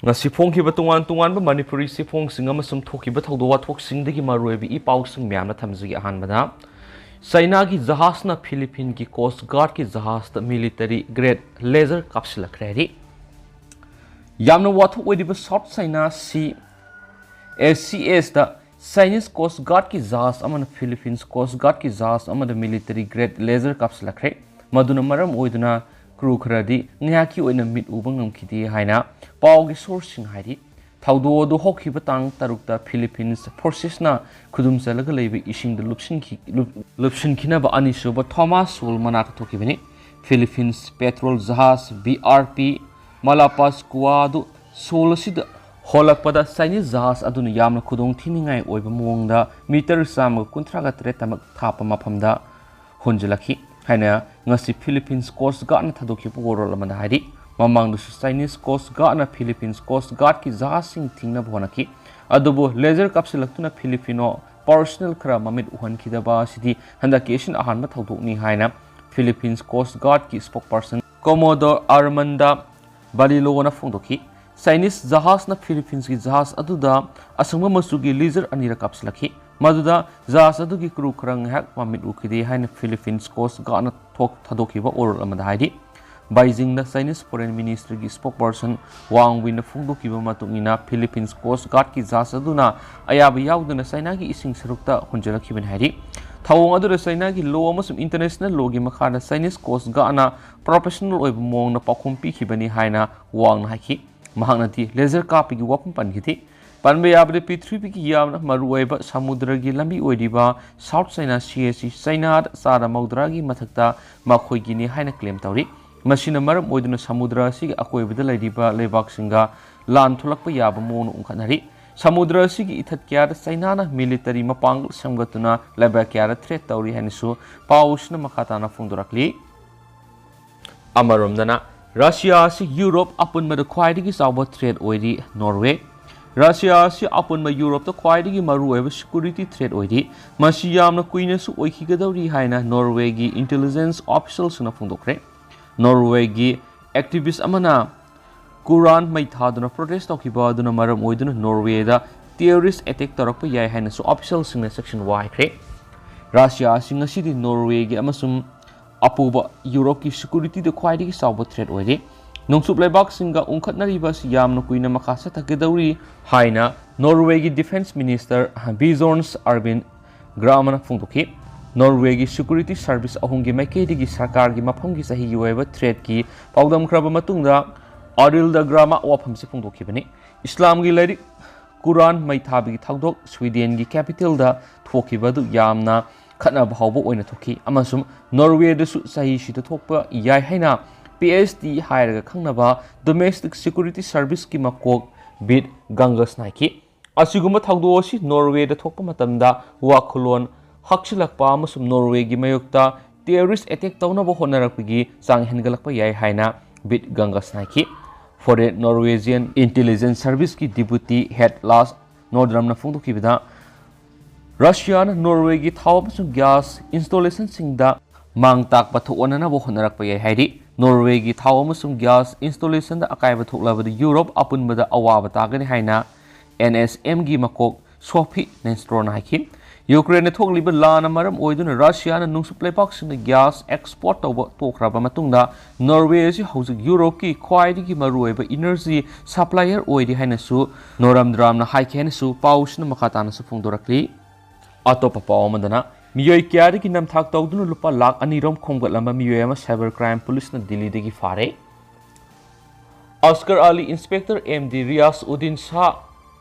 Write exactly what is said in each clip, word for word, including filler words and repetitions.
ꯉꯁꯤ ꯐꯣꯡꯈꯤꯕ ꯇꯣꯉꯥꯟ ꯇꯣꯉꯥꯟꯕ ꯃꯅꯤꯄꯨꯔꯤ ꯆꯦꯐꯣꯡꯁꯤꯡ ꯑꯃꯁꯨꯡ ꯊꯣꯛꯈꯤꯕ ꯊꯧꯗꯣꯛ ꯋꯥꯊꯣꯛꯁꯤꯡꯗꯒꯤ ꯃꯔꯨꯑꯣꯏꯕ ꯏ ꯄꯥꯎꯁꯤꯡ ꯃꯌꯥꯝꯅ ꯊꯝꯖꯒꯦ꯫ ꯑꯍꯥꯟꯕꯗ, ꯆꯥꯏꯅꯥꯒꯤ ꯖꯍꯥꯖꯅ ꯐꯤꯂꯤꯄꯤꯟꯒꯤ ꯀꯣꯁ ꯒꯥꯔꯗꯀꯤ ꯖꯍꯥꯖꯇ ꯃꯤꯂꯤꯇꯔꯤ ꯒ꯭ꯔꯦꯗ ꯂꯦꯖꯔ ꯀꯥꯞꯁꯤꯜꯂꯛꯈ꯭ꯔꯦ ꯍꯥꯏꯔꯤ꯫ ꯌꯥꯝꯅ ꯋꯥꯊꯣꯛ ꯑꯣꯏꯔꯤꯕ ꯁꯥꯎꯠ ꯆꯥꯏꯅꯥ ꯁꯤ, ꯑꯦ, ꯁꯤ ꯑꯦꯁꯇ ꯆꯥꯏꯅꯤꯁ ꯀꯣꯁ ꯒꯥꯔꯗꯀꯤ ꯖꯍꯥꯖ ꯑꯃꯅ ꯐꯤꯂꯤꯄꯤꯟꯁ ꯀꯣꯁ ꯒꯥꯔꯗꯀꯤ ꯖꯍꯥꯖ ꯑꯃꯗ ꯃꯤꯂꯤꯇꯔꯤ ꯒ꯭ꯔꯦꯗ ꯂꯦꯖꯔ ꯀꯥꯞꯁꯤꯜꯂꯛꯈ꯭ꯔꯦ꯫ ꯃꯗꯨꯅ ꯃꯔꯝ ꯑꯣꯏꯗꯨꯅ ꯀ꯭ꯔꯨ ꯈꯔꯗꯤ ꯉꯥꯏꯍꯥꯛꯀꯤ ꯑꯣꯏꯅ ꯃꯤꯠ ꯎꯕ ꯉꯝꯈꯤꯗꯦ ꯍꯥꯏꯅ ꯄꯥꯎꯒꯤ ꯁꯣꯔꯁꯁꯤꯡ ꯍꯥꯏꯔꯤ꯫ ꯊꯧꯗꯣꯛ ꯑꯗꯨ ꯍꯧꯈꯤꯕ ꯇꯥꯡ ꯇꯔꯨꯛꯇ ꯐꯤꯂꯤꯄꯤꯟꯁ ꯐꯣꯔꯁꯦꯁꯅ ꯈꯨꯗꯨꯝ ꯆꯜꯂꯒ ꯂꯩꯕ ꯏꯁꯤꯡꯗ ꯂꯨꯞꯁꯤꯟꯈꯤ-, ꯂꯨꯞ-, ꯂꯨꯞꯁꯤꯟꯈꯤꯅꯕ ꯑꯅꯤꯁꯨꯕ ꯊꯣꯃꯥꯁ ꯁꯣꯜ ꯃꯅꯥꯛꯇ ꯊꯣꯛꯈꯤꯕꯅꯤ꯫ ꯐꯤꯂꯤꯄꯤꯟꯁ ꯄꯦꯇ꯭ꯔꯣꯜ ꯖꯍꯥꯖ ꯕꯤ ꯑꯥꯔ ꯄꯤ ꯃꯥꯂꯥꯄꯥꯁꯀꯨꯋꯥ ꯑꯗꯨ ꯁꯣꯜ ꯑꯁꯤꯗ ꯍꯣꯜꯂꯛꯄꯗ ꯆꯥꯏꯅꯤꯁ ꯖꯍꯥꯖ ꯑꯗꯨꯅ ꯌꯥꯝꯅ ꯈꯨꯗꯣꯡ ꯊꯤꯅꯤꯡꯉꯥꯏ ꯑꯣꯏꯕ ꯃꯑꯣꯡꯗ ꯃꯤꯇꯔ ꯆꯥꯝꯃꯒ ꯀꯨꯟꯊ꯭ꯔꯥꯒ ꯇꯔꯦꯠꯇꯃꯛ ꯊꯥꯞꯄ ꯃꯐꯝꯗ ꯍꯣꯟꯖꯤꯜꯂꯛꯈꯤ ꯍꯥꯏꯅ ꯉꯁꯤ ꯐꯤꯂꯤꯄꯤꯟꯁ ꯀꯣꯁ ꯒꯥꯔꯗꯅ ꯊꯥꯗꯣꯛꯈꯤꯕ ꯋꯥꯔꯣꯜ ꯑꯃꯗ ꯍꯥꯏꯔꯤ꯫ ꯃꯃꯥꯡꯗꯁꯨ ꯆꯥꯏꯅꯤꯁ ꯀꯣꯁ ꯒꯥꯔꯗꯅ ꯐꯤꯂꯤꯄꯤꯟꯁ ꯀꯣꯁ ꯒꯥꯔꯗꯀꯤ ꯖꯍꯥꯖꯁꯤꯡ ꯊꯤꯡꯅꯕ ꯍꯣꯠꯅꯈꯤ꯫ ꯑꯗꯨꯕꯨ ꯂꯦꯖꯔ ꯀꯥꯞꯁꯤꯜꯂꯛꯇꯨꯅ ꯐꯤꯂꯤꯄꯤꯅꯣ ꯄꯔꯁꯣꯅꯦꯜ ꯈꯔ ꯃꯃꯤꯠ ꯎꯍꯟꯈꯤꯗꯕ ꯑꯁꯤꯗꯤ ꯍꯟꯗꯛꯀꯤ ꯑꯁꯤꯅ ꯑꯍꯥꯟꯕ ꯊꯧꯗꯣꯛꯅꯤ ꯍꯥꯏꯅ ꯐꯤꯂꯤꯄꯤꯟꯁ ꯀꯣꯁ ꯒꯥꯔꯗꯀꯤ ꯁ꯭ꯄꯣꯛꯄꯔꯁꯟ ꯀꯣꯃꯣꯗꯣꯔ ꯑꯔꯃꯟꯗꯥ ꯕꯥꯂꯤꯂꯣꯅ ꯐꯣꯡꯗꯣꯛꯈꯤ꯫ ꯆꯥꯏꯅꯤꯁ ꯖꯍꯥꯖꯅ ꯐꯤꯂꯤꯄꯤꯟꯁꯀꯤ ꯖꯍꯥꯖ ꯑꯗꯨꯗ ꯑꯁꯪꯕ ꯃꯆꯨꯒꯤ ꯂꯦꯖꯔ ꯑꯅꯤꯔꯛ ꯀꯥꯞꯁꯤꯜꯂꯛꯈꯤ꯫ ꯃꯗꯨꯗ ꯖꯍꯥꯖ ꯑꯗꯨꯒꯤ ꯀ꯭ꯔꯨ ꯈꯔ ꯉꯥꯏꯍꯥꯛ ꯃꯃꯤꯠ ꯎꯈꯤꯗꯦ ꯍꯥꯏꯅ ꯐꯤꯂꯤꯄꯤꯟꯁ ꯀꯣꯁ ꯒꯥꯔꯗꯅ ꯊꯣꯛ-, ꯊꯥꯗꯣꯛꯈꯤꯕ ꯋꯥꯔꯣꯜ ꯑꯃꯗ ꯍꯥꯏꯔꯤ꯫ ꯕꯩꯖꯤꯡꯗ ꯆꯥꯏꯅꯤꯁ ꯐꯣꯔꯦꯟ ꯃꯤꯅꯤꯁꯇ꯭ꯔꯤꯒꯤ ꯁ꯭ꯄꯣꯛꯄꯔꯁꯟ ꯋꯥꯡ ꯋꯤꯟꯅ ꯐꯣꯡꯗꯣꯛꯈꯤꯕ ꯃꯇꯨꯡ ꯏꯟꯅ, ꯐꯤꯂꯤꯄꯤꯟꯁ ꯀꯣꯁ ꯒꯥꯔꯗꯀꯤ ꯖꯍꯥꯖ ꯑꯗꯨꯅ ꯑꯌꯥꯕ ꯌꯥꯎꯗꯅ ꯆꯥꯏꯅꯥꯒꯤ ꯏꯁꯤꯡ ꯁꯔꯨꯛꯇ ꯍꯣꯟꯖꯤꯜꯂꯛꯈꯤꯕꯅꯤ ꯍꯥꯏꯔꯤ꯫ ꯊꯧꯑꯣꯡ ꯑꯗꯨꯗ ꯆꯥꯏꯅꯥꯒꯤ ꯂꯣ ꯑꯃꯁꯨꯡ ꯏꯟꯇꯔꯅꯦꯁꯅꯦꯜ ꯂꯣꯒꯤ ꯃꯈꯥꯗ ꯆꯥꯏꯅꯤꯁ ꯀꯣꯁ ꯒꯥꯔꯗꯅ ꯄ꯭ꯔꯣꯐꯦꯁꯅꯦꯜ ꯑꯣꯏꯕ ꯃꯑꯣꯡꯗ ꯄꯥꯎꯈꯨꯝ ꯄꯤꯈꯤꯕꯅꯤ ꯍꯥꯏꯅ ꯋꯥꯡꯅ ꯍꯥꯏꯈꯤ꯫ ꯃꯍꯥꯛꯅꯗꯤ ꯂꯦꯖꯔ ꯀꯥꯞꯄꯒꯤ ꯋꯥꯐꯝ ꯄꯟꯈꯤꯗꯦ꯫ ꯄꯟꯕ ꯌꯥꯕꯗꯤ, ꯄ꯭ꯔꯤꯊꯤꯕꯤꯒꯤ ꯌꯥꯝꯅ ꯃꯔꯨꯑꯣꯏꯕ ꯁꯃꯨꯗ꯭ꯔꯒꯤ ꯂꯝꯕꯤ ꯑꯣꯏꯔꯤꯕ ꯁꯥꯎꯠ ꯆꯥꯏꯅꯥ ꯁꯤ ꯑꯁꯤ ꯆꯥꯏꯅꯥꯗ ꯆꯥꯗ ꯃꯧꯗ꯭ꯔꯥꯒꯤ ꯃꯊꯛꯇ ꯃꯈꯣꯏꯒꯤꯅꯤ ꯍꯥꯏꯅ ꯀ꯭ꯂꯦꯝ ꯇꯧꯔꯤ꯫ ꯃꯁꯤꯅ ꯃꯔꯝ ꯑꯣꯏꯗꯨꯅ ꯁꯃꯨꯗ꯭ꯔ ꯑꯁꯤꯒꯤ ꯑꯀꯣꯏꯕꯗ ꯂꯩꯔꯤꯕ ꯂꯩꯕꯥꯛꯁꯤꯡꯒ ꯂꯥꯟ ꯊꯣꯛꯂꯛꯄ ꯌꯥꯕ ꯃꯑꯣꯡꯗ ꯎꯪꯈꯠꯅꯔꯤ꯫ ꯁꯃꯨꯗ꯭ꯔ ꯑꯁꯤꯒꯤ ꯏꯊꯠ ꯀꯌꯥꯗ ꯆꯥꯏꯅꯥꯅ ꯃꯤꯂꯤꯇꯔꯤ ꯃꯄꯥꯡꯒꯜ ꯁꯦꯝꯒꯠꯇꯨꯅ ꯂꯩꯕꯥꯛ ꯀꯌꯥꯗ ꯊ꯭ꯔꯦꯠ ꯇꯧꯔꯤ ꯍꯥꯏꯅꯁꯨ ꯄꯥꯎꯁꯤꯅ ꯃꯈꯥ ꯇꯥꯅ ꯐꯣꯡꯗꯣꯔꯛꯂꯤ꯫ ꯑꯃꯔꯣꯝꯗꯅ, ꯔꯁꯤꯌꯥ ꯑꯁꯤ ꯌꯨꯔꯣꯞ ꯑꯄꯨꯟꯕꯗ ꯈ꯭ꯋꯥꯏꯗꯒꯤ ꯆꯥꯎꯕ ꯊ꯭ꯔꯦꯠ ꯑꯣꯏꯔꯤ ꯅꯣꯔꯋꯦ꯫ ꯔꯁꯤꯌꯥ ꯑꯁꯤ ꯑꯄꯨꯟꯕ ꯌꯨꯔꯣꯞꯇ ꯈ꯭ꯋꯥꯏꯗꯒꯤ ꯃꯔꯨꯑꯣꯏꯕ ꯁꯦꯀ꯭ꯌꯨꯔꯤꯇꯤ ꯊ꯭ꯔꯦꯠ ꯑꯣꯏꯔꯤ꯫ ꯃꯁꯤ ꯌꯥꯝꯅ ꯀꯨꯏꯅꯁꯨ ꯑꯣꯏꯈꯤꯒꯗꯧꯔꯤ ꯍꯥꯏꯅ ꯅꯣꯔꯋꯦꯒꯤ ꯏꯟꯇꯦꯂꯤꯖꯦꯟꯁ ꯑꯣꯐꯤꯁꯤꯌꯦꯜꯁꯤꯡꯅ ꯐꯣꯡꯗꯣꯛꯈ꯭ꯔꯦ꯫ ꯅꯣꯔꯋꯦꯒꯤ ꯑꯦꯛꯇꯤꯚꯤꯁ ꯑꯃꯅ ꯀꯨꯔꯥꯟ ꯃꯩ ꯊꯥꯗꯨꯅ ꯄ꯭ꯔꯣꯇꯦꯁ ꯇꯧꯈꯤꯕ ꯑꯗꯨꯅ ꯃꯔꯝ ꯑꯣꯏꯗꯨꯅ ꯅꯣꯔꯋꯦꯗ ꯇꯦꯔꯣꯔꯤꯁ ꯑꯦꯇꯦꯛ ꯇꯧꯔꯛꯄ ꯌꯥꯏ ꯍꯥꯏꯅꯁꯨ ꯑꯣꯐꯤꯁꯤꯌꯦꯜꯁꯤꯡꯅ ꯆꯦꯛꯁꯤꯟ ꯋꯥ ꯍꯥꯏꯈ꯭ꯔꯦ꯫ ꯔꯁꯤꯌꯥ ꯑꯁꯤ ꯉꯁꯤꯗꯤ ꯅꯣꯔꯋꯦꯒꯤ ꯑꯃꯁꯨꯡ ꯑꯄꯨꯕ ꯌꯨꯔꯣꯞꯀꯤ ꯁꯦꯀ꯭ꯌꯨꯔꯤꯇꯤꯗ ꯈ꯭ꯋꯥꯏꯗꯒꯤ ꯆꯥꯎꯕ ꯊ꯭ꯔꯦꯠ ꯑꯣꯏꯔꯤ꯫ ꯅꯣꯡꯆꯨꯞ ꯂꯩꯕꯥꯛꯁꯤꯡꯒ ꯎꯪꯈꯠꯅꯔꯤꯕ ꯑꯁꯤ ꯌꯥꯝꯅ ꯀꯨꯏꯅ ꯃꯈꯥ ꯆꯠꯊꯒꯗꯧꯔꯤ ꯍꯥꯏꯅ ꯅꯣꯔꯋꯦꯒꯤ ꯗꯤꯐꯦꯟꯁ ꯃꯤꯅꯤꯁꯇꯔ ꯕꯤꯖꯣꯟꯁ ꯑꯔꯕꯤꯟ ꯒ꯭ꯔꯥꯃꯅ ꯐꯣꯡꯗꯣꯛꯈꯤ꯫ ꯅꯣꯔꯋꯦꯒꯤ ꯁꯦꯀ꯭ꯌꯨꯔꯤꯇꯤ ꯁꯔꯚꯤꯁ ꯑꯍꯨꯝꯒꯤ ꯃꯥꯏꯀꯩꯗꯒꯤ ꯁꯔꯀꯥꯔꯒꯤ ꯃꯐꯝꯒꯤ ꯆꯍꯤꯒꯤ ꯑꯣꯏꯕ ꯊ꯭ꯔꯦꯠꯀꯤ ꯄꯥꯎꯗꯝꯈ꯭ꯔꯕ ꯃꯇꯨꯡꯗ ꯑꯔꯤꯜꯗ ꯒ꯭ꯔꯥꯃ ꯋꯥꯐꯝꯁꯤ ꯐꯣꯡꯗꯣꯛꯈꯤꯕꯅꯤ꯫ ꯏꯁꯂꯥꯝꯒꯤ ꯂꯥꯏꯔꯤꯛ ꯀꯨꯔꯥꯟ ꯃꯩ ꯊꯥꯕꯒꯤ ꯊꯧꯗꯣꯛ ꯁ꯭ꯋꯤꯗꯦꯟꯒꯤ ꯀꯦꯄꯤꯇꯦꯜꯗ ꯊꯣꯛꯈꯤꯕ ꯑꯗꯨ ꯌꯥꯝꯅ ꯈꯠꯅꯕ ꯍꯧꯕ ꯑꯣꯏꯅ ꯊꯣꯛꯈꯤ ꯑꯃꯁꯨꯡ ꯅꯣꯔꯋꯦꯗꯁꯨ ꯆꯍꯤꯁꯤꯗ ꯊꯣꯛꯄ ꯌꯥꯏ ꯍꯥꯏꯅ ꯄꯤ ꯑꯦꯁ ꯇꯤ ꯍꯥꯏꯔꯒ ꯈꯪꯅꯕ ꯗꯣꯃꯦꯁꯇꯤꯛ ꯁꯦꯀ꯭ꯌꯨꯔꯤꯇꯤ ꯁꯔꯚꯤꯁꯀꯤ ꯃꯀꯣꯛ ꯕꯤꯠ ꯒꯪꯒꯁꯅ ꯍꯥꯏꯈꯤ꯫ ꯑꯁꯤꯒꯨꯝꯕ ꯊꯧꯗꯣꯛ ꯑꯁꯤ ꯅꯣꯔꯋꯦꯗ ꯊꯣꯛꯄ ꯃꯇꯝꯗ ꯋꯥꯈꯜꯂꯣꯟ ꯍꯛꯆꯤꯜꯂꯛꯄ ꯑꯃꯁꯨꯡ ꯅꯣꯔꯋꯦꯒꯤ ꯃꯥꯌꯣꯛꯇ ꯇꯦꯔꯣꯔꯤꯁ ꯑꯦꯇꯦꯛ ꯇꯧꯅꯕ ꯍꯣꯠꯅꯔꯛꯄꯒꯤ ꯆꯥꯡ ꯍꯦꯟꯒꯠꯂꯛꯄ ꯌꯥꯏ ꯍꯥꯏꯅ ꯕꯤꯠ ꯒꯪꯒꯁꯅ ꯍꯥꯏꯈꯤ꯫ ꯐꯣꯔꯦꯟ ꯅꯣꯔꯋꯦꯖꯤꯌꯟ ꯏꯟꯇꯦꯂꯤꯖꯦꯟꯁ ꯁꯔꯚꯤꯁꯀꯤ ꯗꯤꯄꯨꯇꯤ ꯍꯦꯗ ꯂꯥꯁ ꯅꯣꯔꯗ꯭ꯔꯝꯅ ꯐꯣꯡꯗꯣꯛꯈꯤꯕꯗ, ꯔꯁꯤꯌꯥꯅ ꯅꯣꯔꯋꯦꯒꯤ ꯊꯥꯎ ꯑꯃꯁꯨꯡ ꯒ꯭ꯌꯥꯁ ꯏꯟꯁꯇꯣꯂꯦꯁꯟꯁꯤꯡꯗ ꯃꯥꯡ ꯇꯥꯛꯄ ꯊꯣꯛꯍꯟꯅꯅꯕ ꯍꯣꯠꯅꯔꯛꯄ ꯌꯥꯏ ꯍꯥꯏꯔꯤ꯫ ꯅꯣꯔꯋꯦꯒꯤ ꯊꯥꯎ ꯑꯃꯁꯨꯡ ꯒ꯭ꯌꯥꯁ ꯏꯟꯁꯇꯣꯂꯦꯁꯟꯗ ꯑꯀꯥꯏꯕ ꯊꯣꯛꯂꯕꯗꯤ ꯌꯨꯔꯣꯞ ꯑꯄꯨꯟꯕꯗ ꯑꯋꯥꯕ ꯇꯥꯒꯅꯤ ꯍꯥꯏꯅ ꯑꯦꯟ ꯑꯦꯁ ꯑꯦꯝꯒꯤ ꯃꯀꯣꯛ ꯁꯣꯐꯤ ꯅꯦꯟꯁꯇ꯭ꯔꯣꯅ ꯍꯥꯏꯈꯤ꯫ ꯌꯨꯀ꯭ꯔꯦꯟꯗ ꯊꯣꯛꯂꯤꯕ ꯂꯥꯟꯅ ꯃꯔꯝ ꯑꯣꯏꯗꯨꯅ ꯔꯁꯤꯌꯥꯅ ꯅꯣꯡꯆꯨꯞ ꯂꯩꯕꯥꯛꯁꯤꯡꯗ ꯒ꯭ꯌꯥꯁ ꯑꯦꯛꯁꯄꯣꯔꯠ ꯇꯧꯕ ꯇꯣꯛꯈ꯭ꯔꯕ ꯃꯇꯨꯡꯗ ꯅꯣꯔꯋꯦ ꯑꯁꯤ ꯍꯧꯖꯤꯛ ꯌꯨꯔꯣꯞꯀꯤ ꯈ꯭ꯋꯥꯏꯗꯒꯤ ꯃꯔꯨꯑꯣꯏꯕ ꯏꯅꯔꯖꯤ ꯁꯄ꯭ꯂꯥꯏꯌꯔ ꯑꯣꯏꯔꯤ ꯍꯥꯏꯅꯁꯨ ꯅꯣꯔꯗ꯭ꯔꯝꯅ ꯍꯥꯏꯈꯤ ꯍꯥꯏꯅꯁꯨ ꯄꯥꯎꯁꯤꯅ ꯃꯈꯥ ꯇꯥꯅꯁꯨ ꯐꯣꯡꯗꯣꯔꯛꯂꯤ꯫ ꯑꯇꯣꯞꯄ ꯄꯥꯎ ꯑꯃꯗꯅ, ꯃꯤꯑꯣꯏ ꯀꯌꯥꯗꯒꯤ ꯅꯝꯊꯥꯛ ꯇꯧꯗꯨꯅ ꯂꯨꯄꯥ ꯂꯥꯈ ꯑꯅꯤ ꯔꯣꯝ ꯈꯣꯝꯒꯠꯂꯝꯕ ꯃꯤꯑꯣꯏ ꯑꯃ ꯁꯥꯏꯕꯔ ꯀ꯭ꯔꯥꯏꯝ ꯄꯨꯂꯤꯁꯅ ꯗꯤꯜꯂꯤꯗꯒꯤ ꯐꯥꯔꯦ꯫ ꯑꯁꯀꯔ ꯑꯂꯤ, ꯏꯟꯁꯄꯦꯛꯇꯔ ꯑꯦꯝ ꯗꯤ ꯔꯤꯌꯥꯁ ꯎꯗꯤꯟ ꯁꯥꯍ,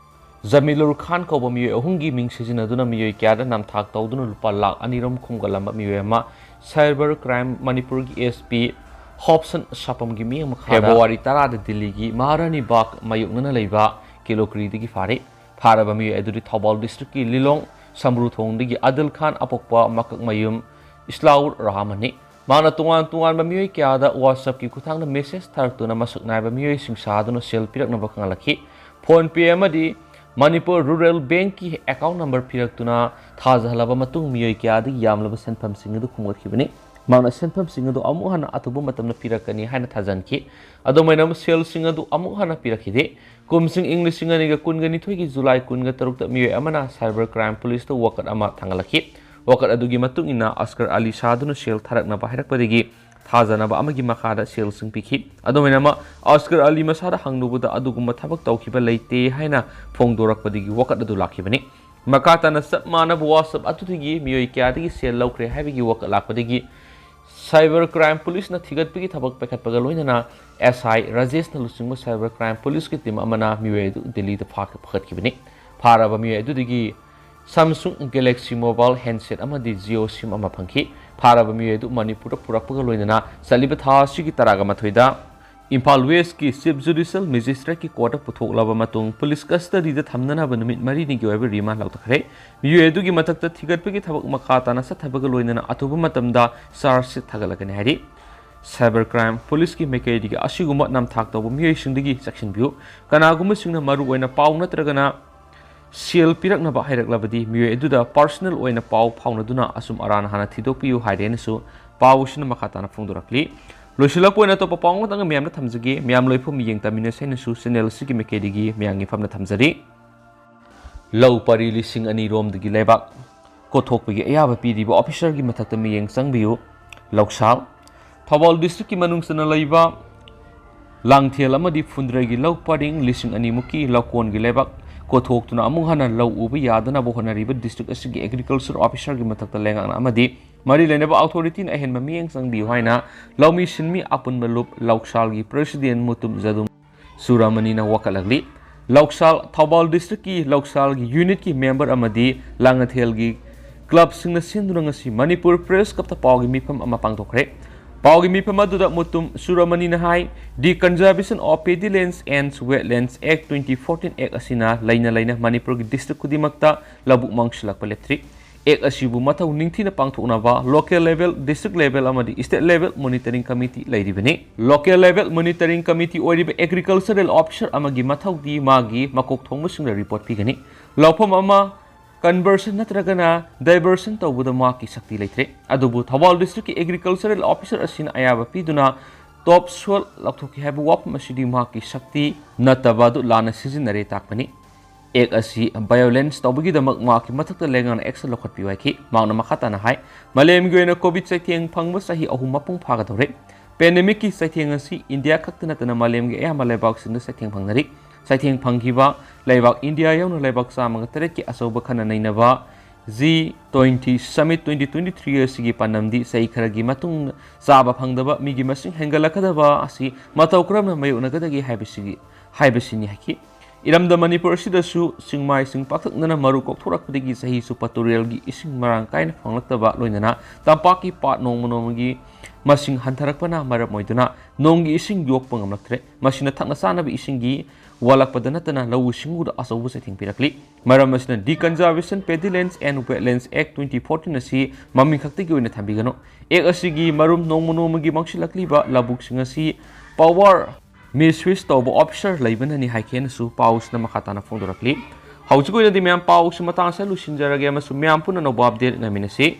ꯖꯃꯤꯂꯨꯔ ꯈꯥꯟ ꯀꯧꯕ ꯃꯤꯑꯣꯏ ꯑꯍꯨꯝꯒꯤ ꯃꯤꯡ ꯁꯤꯖꯤꯟꯅꯗꯨꯅ ꯃꯤꯑꯣꯏ ꯀꯌꯥꯗ ꯅꯝꯊꯥꯛ ꯇꯧꯗꯨꯅ ꯂꯨꯄꯥ ꯂꯥꯈ ꯑꯅꯤ ꯔꯣꯝ ꯈꯣꯝꯒꯠꯂꯝꯕ ꯃꯤꯑꯣꯏ ꯑꯃ ꯁꯥꯏꯕꯔ ꯀ꯭ꯔꯥꯏꯝ ꯃꯅꯤꯄꯨꯔꯒꯤ ꯑꯦꯁ ꯄꯤ ꯍꯣꯞꯁꯟ ꯁꯥꯄꯝꯒꯤ ꯃꯤꯠꯌꯦꯡ ꯃꯈꯥꯗ ꯐꯦꯕ꯭ꯔꯨꯋꯥꯔꯤ ꯇꯔꯥꯗ ꯗꯤꯜꯂꯤꯒꯤ ꯃꯍꯥꯔꯥꯅꯤ ꯕꯥꯒ ꯃꯥꯌꯣꯛꯅꯅ ꯂꯩꯕ ꯀꯦꯂꯣꯀ꯭ꯔꯤꯗꯒꯤ ꯐꯥꯔꯦ꯫ ꯐꯥꯔꯕ ꯃꯤꯑꯣꯏ ꯑꯗꯨꯗꯤ ꯊꯧꯕꯥꯜ ꯗꯤꯁꯇ꯭ꯔꯤꯛꯀꯤ ꯂꯤꯂꯣꯡ ꯁꯝꯕ꯭ꯔꯨ ꯊꯣꯡꯗꯒꯤ ꯑꯗꯤꯜ ꯈꯥꯟ ꯑꯄꯣꯛꯄ ꯃꯀꯛꯃꯌꯨꯝ ꯏꯁꯂꯥꯎꯔ ꯔꯍꯥꯃꯟꯅꯤ꯫ ꯃꯥꯅ ꯇꯣꯉꯥꯟ ꯇꯣꯉꯥꯟꯕ ꯃꯤꯑꯣꯏ ꯀꯌꯥꯗ WhatsApp-ꯀꯤ ꯈꯨꯠꯊꯥꯡꯗ ꯃꯦꯁꯦꯖ ꯊꯥꯔꯛꯇꯨꯅ ꯃꯁꯛ ꯅꯥꯏꯕ ꯃꯤꯑꯣꯏꯁꯤꯡ ꯁꯥꯗꯨꯅ ꯁꯦꯜ ꯄꯤꯔꯛꯅꯕ ꯈꯪꯍꯜꯂꯛꯈꯤ꯫ PhonePe ꯑꯃꯗꯤ ꯃꯅꯤꯄꯨꯔ ꯔꯨꯔꯦꯜ ꯕꯦꯡꯛꯀꯤ ꯑꯦꯀꯥꯎꯟ ꯅꯝꯕꯔ ꯄꯤꯔꯛꯇꯨꯅ ꯊꯥꯖꯍꯜꯂꯕ ꯃꯇꯨꯡ ꯃꯤꯑꯣꯏ ꯀꯌꯥꯗꯒꯤ ꯌꯥꯝꯂꯕ ꯁꯦꯟꯐꯝꯁꯤꯡ ꯑꯗꯨ ꯈꯣꯝꯒꯠꯈꯤꯕꯅꯤ꯫ ꯃꯍꯥꯛꯅ ꯁꯦꯟꯐꯝꯁꯤꯡ ꯑꯗꯨ ꯑꯃꯨꯛ ꯍꯟꯅ ꯑꯊꯨꯕ ꯃꯇꯝꯗ ꯄꯤꯔꯛꯀꯅꯤ ꯍꯥꯏꯅ ꯊꯥꯖꯟꯈꯤ꯫ ꯑꯗꯨꯝ ꯑꯣꯏꯅꯃꯛ, ꯁꯦꯜꯁꯤꯡ ꯑꯗꯨ ꯑꯃꯨꯛ ꯍꯟꯅ ꯄꯤꯔꯛꯈꯤꯗꯦ꯫ ꯀꯨꯝꯁꯤꯡ ꯏꯪ ꯂꯤꯁꯤꯡ ꯑꯅꯤꯒ ꯀꯨꯟꯒ ꯅꯤꯊꯣꯏꯒꯤ ꯖꯨꯂꯥꯏ ꯀꯨꯟꯒ ꯇꯔꯨꯛꯇ ꯃꯤꯑꯣꯏ ꯑꯃꯅ cyber crime police ꯇ ꯋꯥꯀꯠ ꯑꯃ ꯊꯥꯡꯒꯠꯂꯛꯈꯤ꯫ ꯋꯥꯀꯠ ꯑꯗꯨꯒꯤ ꯃꯇꯨꯡ ꯏꯟꯅ, ꯑꯁꯀꯔ ꯑꯂꯤ ꯁꯥꯗꯨꯅ ꯁꯦꯜ ꯊꯥꯔꯛꯅꯕ ꯍꯥꯏꯔꯛꯄꯗꯒꯤ ꯊꯥꯖꯅꯕ ꯑꯃꯒꯤ ꯃꯈꯥꯗ ꯁꯦꯜꯁꯤꯡ ꯄꯤꯈꯤ꯫ ꯑꯗꯨꯝ ꯑꯣꯏꯅꯃꯛ, ꯑꯁꯀꯔ ꯑꯂꯤ ꯃꯁꯥꯗ ꯍꯪꯂꯨꯕꯗ ꯑꯗꯨꯒꯨꯝꯕ ꯊꯕꯛ ꯇꯧꯈꯤꯕ ꯂꯩꯇꯦ ꯍꯥꯏꯅ ꯐꯣꯡꯗꯣꯔꯛꯄꯗꯒꯤ ꯋꯥꯀꯠ ꯑꯗꯨ ꯂꯥꯛꯈꯤꯕꯅꯤ꯫ ꯃꯈꯥ ꯇꯥꯅ ꯆꯞ ꯃꯥꯟꯅꯕ WhatsApp ꯑꯗꯨꯗꯒꯤ ꯃꯤꯑꯣꯏ ꯀꯌꯥꯗꯒꯤ ꯁꯦꯜ ꯂꯧꯈ꯭ꯔꯦ ꯍꯥꯏꯕꯒꯤ ꯋꯥꯀꯠ ꯂꯥꯛꯄꯗꯒꯤ, cyber crime police ꯅ ꯊꯤꯒꯠꯄꯒꯤ ꯊꯕꯛ ꯄꯥꯏꯈꯠꯄꯒ ꯂꯣꯏꯅꯅ SI ꯔꯥꯖꯦꯁꯅ ꯂꯨꯆꯤꯡꯕ cyber crime police ꯀꯤ team ꯑꯃꯅ ꯃꯤꯑꯣꯏ ꯑꯗꯨ ꯗꯤꯜꯂꯤꯗ ꯐꯥ-, ꯐꯥꯒꯠꯈꯤꯕꯅꯤ꯫ ꯐꯥꯔꯕ ꯃꯤꯑꯣꯏ ꯑꯗꯨꯗꯒꯤ Samsung Galaxy mobile handset ꯑꯃꯗꯤ Jio SIM ꯑꯃ ꯐꯪꯈꯤ꯫ ꯐꯥꯔꯕ ꯃꯤꯑꯣꯏ ꯑꯗꯨ ꯃꯅꯤꯄꯨꯔꯗ ꯄꯨꯔꯛꯄꯒ ꯂꯣꯏꯅꯅ ꯆꯠꯂꯤꯕ ꯊꯥ ꯑꯁꯤꯒꯤ ꯇꯔꯥꯒ ꯃꯥꯊꯣꯏꯗ ꯏꯝꯐꯥꯜ West ꯀꯤ Chief Judicial Magistrate ꯀꯤ court ꯇ ꯄꯨꯊꯣꯛꯂꯕ ꯃꯇꯨꯡ, police custody ꯗ ꯊꯝꯅꯅꯕ ꯅꯨꯃꯤꯠ ꯃꯔꯤꯅꯤꯒꯤ ꯑꯣꯏꯕ remand ꯂꯧꯊꯈ꯭ꯔꯦ꯫ ꯃꯤꯑꯣꯏ ꯑꯗꯨꯒꯤ ꯃꯊꯛꯇ ꯊꯤꯒꯠꯄꯒꯤ ꯊꯕꯛ ꯃꯈꯥ ꯇꯥꯅ ꯆꯠꯊꯕꯒ ꯂꯣꯏꯅꯅ ꯑꯊꯨꯕ ꯃꯇꯝꯗ charge sheet ꯊꯥꯒꯠꯂꯛꯀꯅꯤ ꯍꯥꯏꯔꯤ꯫ Cyber crime police ꯀꯤ ꯃꯥꯏꯀꯩꯗꯒꯤ ꯑꯁꯤꯒꯨꯝꯕ ꯅꯝꯊꯥꯛ ꯇꯧꯕ ꯃꯤꯑꯣꯏꯁꯤꯡꯗꯒꯤ ꯆꯦꯛꯁꯤꯟꯕꯤꯌꯨ꯫ ꯀꯅꯥꯒꯨꯝꯕꯁꯤꯡꯅ ꯃꯔꯨꯑꯣꯏꯅ ꯄꯥꯎ ꯅꯠꯇ꯭ꯔꯒꯅ ꯁꯦꯜ ꯄꯤꯔꯛꯅꯕ ꯍꯥꯏꯔꯛꯂꯕꯗꯤ, ꯃꯤꯑꯣꯏ ꯑꯗꯨꯗ personal ꯑꯣꯏꯅ ꯄꯥꯎ ꯐꯥꯎꯅꯗꯨꯅ ꯑꯆꯨꯝ ꯑꯔꯥꯟ ꯍꯥꯟꯅ ꯊꯤꯗꯣꯛꯄꯤꯌꯨ ꯍꯥꯏꯔꯦꯅꯁꯨ ꯄꯥꯎ ꯑꯁꯤꯅ ꯃꯈꯥ ꯇꯥꯅ ꯐꯣꯡꯗꯣꯔꯛꯂꯤ꯫ ꯂꯣꯏꯁꯤꯜꯂꯛꯄ ꯑꯣꯏꯅ ꯑꯇꯣꯞꯄ ꯄꯥꯎ ꯑꯃꯇꯪꯒ ꯃꯌꯥꯝꯗ ꯊꯝꯖꯒꯦ꯫ ꯃꯌꯥꯝ ꯂꯣꯏꯐꯝ ꯃꯤꯠꯌꯦꯡ ꯇꯥꯃꯤꯟꯅꯁꯦ ꯍꯥꯏꯅꯁꯨ channel ꯑꯁꯤꯒꯤ ꯃꯥꯏꯀꯩꯗꯒꯤ ꯃꯌꯥꯝꯒꯤ ꯐꯝꯅ ꯊꯝꯖꯔꯤ꯫ ꯂꯧ ꯄꯔꯤ ꯂꯤꯁꯤꯡ ꯑꯅꯤ ꯔꯣꯝꯗꯒꯤ ꯂꯩꯕꯥꯛ ꯀꯣꯊꯣꯛꯄꯒꯤ ꯑꯌꯥꯕ ꯄꯤꯔꯤꯕ officer ꯒꯤ ꯃꯊꯛꯇ ꯃꯤꯠꯌꯦꯡ ꯆꯪꯕꯤꯌꯨ꯫ ꯂꯧꯁꯥꯜ, ꯊꯧꯕꯥꯜ district ꯀꯤ ꯃꯅꯨꯡ ꯆꯟꯅ ꯂꯩꯕ ꯂꯥꯡꯊꯦꯜ ꯑꯃꯗꯤ ꯐꯨꯟꯗ꯭ꯔꯩꯒꯤ ꯂꯧ ꯄꯔꯤꯡ ꯂꯤꯁꯤꯡ ꯑꯅꯤ ꯃꯨꯛꯀꯤ ꯂꯧꯀꯣꯟꯒꯤ ꯂꯩꯕꯥꯛ ꯀꯣꯊꯣꯛꯇꯨꯅ ꯑꯃꯨꯛ ꯍꯟꯅ ꯂꯧ ꯎꯕ ꯌꯥꯗꯅꯕ ꯍꯣꯠꯅꯔꯤꯕ district ꯑꯁꯤꯒꯤ agriculture officer ꯒꯤ ꯃꯊꯛꯇ ꯂꯩꯉꯥꯛꯅ ꯑꯃꯗꯤ ꯃꯔꯤ ꯂꯩꯅꯕ authority ꯅ ꯑꯍꯦꯟꯕ ꯃꯤꯠꯌꯦꯡ ꯆꯪꯕꯤꯌꯨ ꯍꯥꯏꯅ ꯂꯧꯃꯤ ꯁꯤꯟꯃꯤ ꯑꯄꯨꯟꯕ ꯂꯨꯞ ꯂꯧꯁꯥꯜꯒꯤ president ꯃꯨꯇꯨꯝ ꯖꯗꯨꯝ ꯁꯨꯔꯥꯃꯅꯤꯅ ꯋꯥꯀꯠꯂꯛꯂꯤ꯫ ꯂꯧꯁꯥꯜ, ꯊꯧꯕꯥꯜ district ꯀꯤ ꯂꯧꯁꯥꯜꯒꯤ unit ꯀꯤ member ꯑꯃꯗꯤ ꯂꯥꯡꯉꯊꯦꯜꯒꯤ club ꯁꯤꯡꯅ ꯁꯤꯟꯗꯨꯅ ꯉꯁꯤ ꯃꯅꯤꯄꯨꯔ Press Club ꯇ ꯄꯥꯎꯒꯤ ꯃꯤꯐꯝ ꯑꯃ ꯄꯥꯡꯊꯣꯛꯈ꯭ꯔꯦ꯫ ꯄꯥꯎꯒꯤ ꯃꯤꯐꯝ ꯑꯗꯨꯗ ꯃꯨꯇꯨꯝ ꯁꯨꯔꯥꯃꯅꯤꯅ ꯍꯥꯏ, The Conservation of Paddy Lands and Wetlands Act twenty fourteen act ꯑꯁꯤꯅ ꯂꯩꯅ ꯂꯩꯅ ꯃꯅꯤꯄꯨꯔꯒꯤ district ꯈꯨꯗꯤꯡꯃꯛꯇ ꯂꯧꯕꯨꯛ ꯃꯥꯡꯁꯤꯜꯂꯛꯄ ꯂꯦꯞꯇ꯭ꯔꯤ꯫ Act ꯑꯁꯤꯕꯨ ꯃꯊꯧ ꯅꯤꯡꯊꯤꯅ ꯄꯥꯡꯊꯣꯛꯅꯕ local level, district level ꯑꯃꯗꯤ state level monitoring committee ꯂꯩꯔꯤꯕꯅꯤ꯫ Local level monitoring committee ꯑꯣꯏꯔꯤꯕ agricultural officer ꯑꯃꯒꯤ ꯃꯊꯧꯗꯤ ꯃꯥꯒꯤ ꯃꯀꯣꯛ ꯊꯣꯡꯕꯁꯤꯡꯗ report ꯄꯤꯒꯅꯤ꯫ ꯂꯧꯐꯝ ꯑꯃ conversion ꯅꯠꯇ꯭ꯔꯒꯅ diversion ꯇꯧꯕꯗ ꯃꯍꯥꯛꯀꯤ ꯁꯛꯇꯤ ꯂꯩꯇ꯭ꯔꯦ꯫ ꯑꯗꯨꯕꯨ ꯊꯧꯕꯥꯜ district ꯀꯤ agricultural officer ꯑꯁꯤꯅ ꯑꯌꯥꯕ ꯄꯤꯗꯨꯅ top soil ꯂꯧꯊꯣꯛꯈꯤ ꯍꯥꯏꯕ ꯋꯥꯐꯝ ꯑꯁꯤꯗꯤ ꯃꯍꯥꯛꯀꯤ ꯁꯛꯇꯤ ꯅꯠꯇꯕ ꯑꯗꯨ ꯂꯥꯟꯅ ꯁꯤꯖꯤꯟꯅꯔꯦ ꯇꯥꯛꯄꯅꯤ꯫ Act ꯑꯁꯤ violence ꯇꯧꯕꯒꯤꯗꯃꯛ ꯃꯍꯥꯛꯀꯤ ꯃꯊꯛꯇ ꯂꯩꯉꯥꯛꯅ action ꯂꯧꯈꯠꯄꯤꯌꯨ ꯍꯥꯏꯈꯤ꯫ ꯃꯍꯥꯛꯅ ꯃꯈꯥ ꯇꯥꯅ ꯍꯥꯏ, ꯃꯥꯂꯦꯝꯒꯤ ꯑꯣꯏꯅ COVID ꯆꯩꯊꯦꯡ ꯐꯪꯕ ꯆꯍꯤ ꯑꯍꯨꯝ ꯃꯄꯨꯡ ꯐꯥꯒꯗꯧꯔꯦ꯫ Pandemic ꯀꯤ ꯆꯩꯊꯦꯡ ꯑꯁꯤ ꯏꯟꯗꯤꯌꯥ ꯈꯛꯇ ꯅꯠꯇꯅ ꯃꯥꯂꯦꯝꯒꯤ ꯑꯌꯥꯝꯕ ꯂꯩꯕꯥꯛꯁꯤꯡꯗ ꯆꯩꯊꯦꯡ ꯐꯪꯅꯔꯤ꯫ ꯆꯩꯊꯦꯡ ꯐꯪꯈꯤꯕ ꯂꯩꯕꯥꯛ ꯏꯟꯗꯤꯌꯥ ꯌꯥꯎꯅ ꯂꯩꯕꯥꯛ ꯆꯥꯝꯃꯒ ꯇꯔꯦꯠꯀꯤ ꯑꯆꯧꯕ ꯈꯟꯅ ꯅꯩꯅꯕ G twenty Summit twenty twenty-three ꯑꯁꯤꯒꯤ ꯄꯥꯟꯗꯝꯗꯤ ꯆꯍꯤ ꯈꯔꯒꯤ ꯃꯇꯨꯡ ꯆꯥꯕ ꯐꯪꯗꯕ ꯃꯤꯒꯤ ꯃꯁꯤꯡ ꯍꯦꯟꯒꯠꯂꯛꯀꯗꯕ ꯑꯁꯤ ꯃꯇꯧ ꯀꯔꯝꯅ ꯃꯥꯌꯣꯛꯅꯒꯗꯒꯦ ꯍꯥꯏꯕꯁꯤꯒꯤ, ꯍꯥꯏꯕꯁꯤꯅꯤ ꯍꯥꯏꯈꯤ꯫ ꯏꯔꯝꯗꯝ ꯃꯅꯤꯄꯨꯔ ꯑꯁꯤꯗꯁꯨ ꯆꯤꯡꯃꯥꯏꯁꯤꯡ ꯄꯥꯛꯇꯛꯅꯅ ꯃꯔꯨ ꯀꯣꯛꯊꯣꯔꯛꯄꯗꯒꯤ ꯆꯍꯤ ꯆꯨꯞꯄ ꯇꯨꯔꯦꯜꯒꯤ ꯏꯁꯤꯡ ꯃꯔꯥꯡ ꯀꯥꯏꯅ ꯐꯪꯂꯛꯇꯕ ꯂꯣꯏꯅꯅ ꯇꯝꯄꯥꯛꯀꯤ ꯄꯥꯠ ꯅꯣꯡꯃ ꯅꯣꯡꯃꯒꯤ ꯃꯁꯤꯡ ꯍꯟꯊꯔꯛꯄꯅ ꯃꯔꯝ ꯑꯣꯏꯗꯨꯅ ꯅꯣꯡꯒꯤ ꯏꯁꯤꯡ ꯌꯣꯛꯄ ꯉꯝꯂꯛꯇ꯭ꯔꯦ꯫ ꯃꯁꯤꯅ ꯊꯛꯅ ꯆꯥꯅꯕ ꯏꯁꯤꯡꯒꯤ ꯋꯥꯠꯂꯛꯄꯗ ꯅꯠꯇꯅ ꯂꯧꯎ ꯁꯤꯡꯎꯗ ꯑꯆꯧꯕ ꯆꯩꯊꯦꯡ ꯄꯤꯔꯛꯂꯤ꯫ ꯃꯔꯝ ꯑꯁꯤꯅ Deconservation Paddy Lands and Wetlands Act twenty fourteen ꯑꯁꯤ ꯃꯃꯤꯡ ꯈꯛꯇꯒꯤ ꯑꯣꯏꯅ ꯊꯝꯕꯤꯒꯅꯨ꯫ Act ꯑꯁꯤꯒꯤ ꯃꯔꯨꯝ ꯅꯣꯡꯃ ꯅꯣꯡꯃꯒꯤ ꯃꯥꯡꯁꯤꯜꯂꯛꯂꯤꯕ ꯂꯧꯕꯨꯛꯁꯤꯡ ꯑꯁꯤ power misuse ꯇꯧꯕ officer ꯂꯩꯕꯅꯅꯤ ꯍꯥꯏꯈꯤ ꯍꯥꯏꯅꯁꯨ ꯄꯥꯎꯁꯤꯅ ꯃꯈꯥ ꯇꯥꯅ ꯐꯣꯡꯗꯣꯔꯛꯂꯤ꯫ ꯍꯧꯖꯤꯛ ꯑꯣꯏꯅꯗꯤ ꯃꯌꯥꯝ ꯄꯥꯎꯁꯤ ꯃꯇꯥꯡ ꯑꯁꯤꯗ ꯂꯣꯏꯁꯤꯟꯖꯔꯒꯦ ꯑꯃꯁꯨꯡ ꯃꯌꯥꯝ ꯄꯨꯟꯅ ꯑꯅꯧꯕ update ꯉꯥꯏꯃꯤꯟꯅꯁꯤ꯫